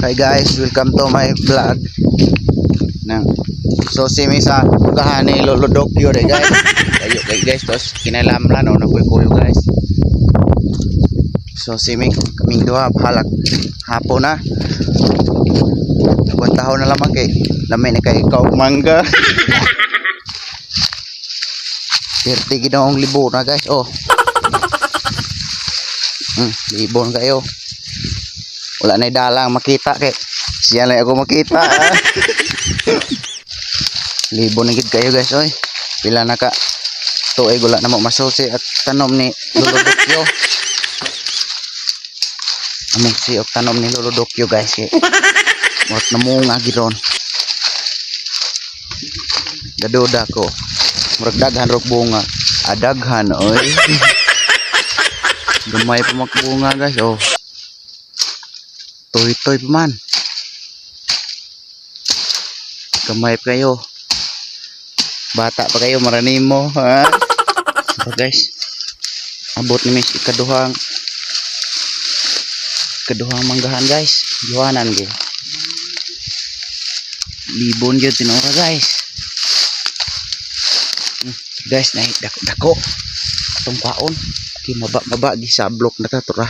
Hi guys, welcome to my vlog. Nang so si mi sa manggahan ni Lolo Dokyo de, guys. Kayo kay guys, tos kinalamlan o nakuy-kuyo, guys. So si mi kaming duha halak hapon na. Kwentahon na lamang kay lami ni kay ikaw mangga. Perti ginoong libo na, guys. Oh. Libon kayo. Wala na dalang makita kay siya lang ako makita. Ah. Libo na gid kayo, guys, oy. Pila na ka tuig wala na mo masusi at tanom ni Lolo Dokyo. Among si og tanom ni Lolo Dokyo, guys, kay mot namunga giron. Gaduda ko. Murag daghan rog bunga. Adaghan oy. Gamay pa magbunga, guys, oh. Toy-toy pa man. Gamay pa kayo. Bata pa kayo, maranimo, ha? So guys, abot ni Miss ikaduhang manggahan, guys. Yuhanan gyud. Libon gyud tinora, guys. Guys, na dako dako. Atong kwaon. Kay maba maba gisablok na ta tura.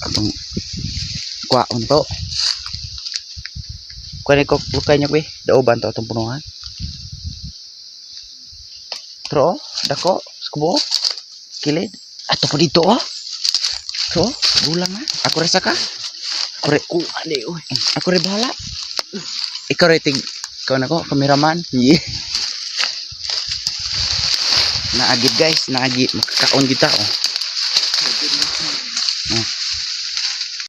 Atong kwaon to. Kuha ni ko lukay niyo be. Dauban to atong punuhan. Tro, dako, skubo. Kilid. Ato pa dito oh. Tro, gulang na. Ako ra ka. Ako re Kuha di oy. Ako re bahala. Ikaw re tig ikaw na ko cameraman. Yeah. Naagid, guys, naagi makakaon kita oh.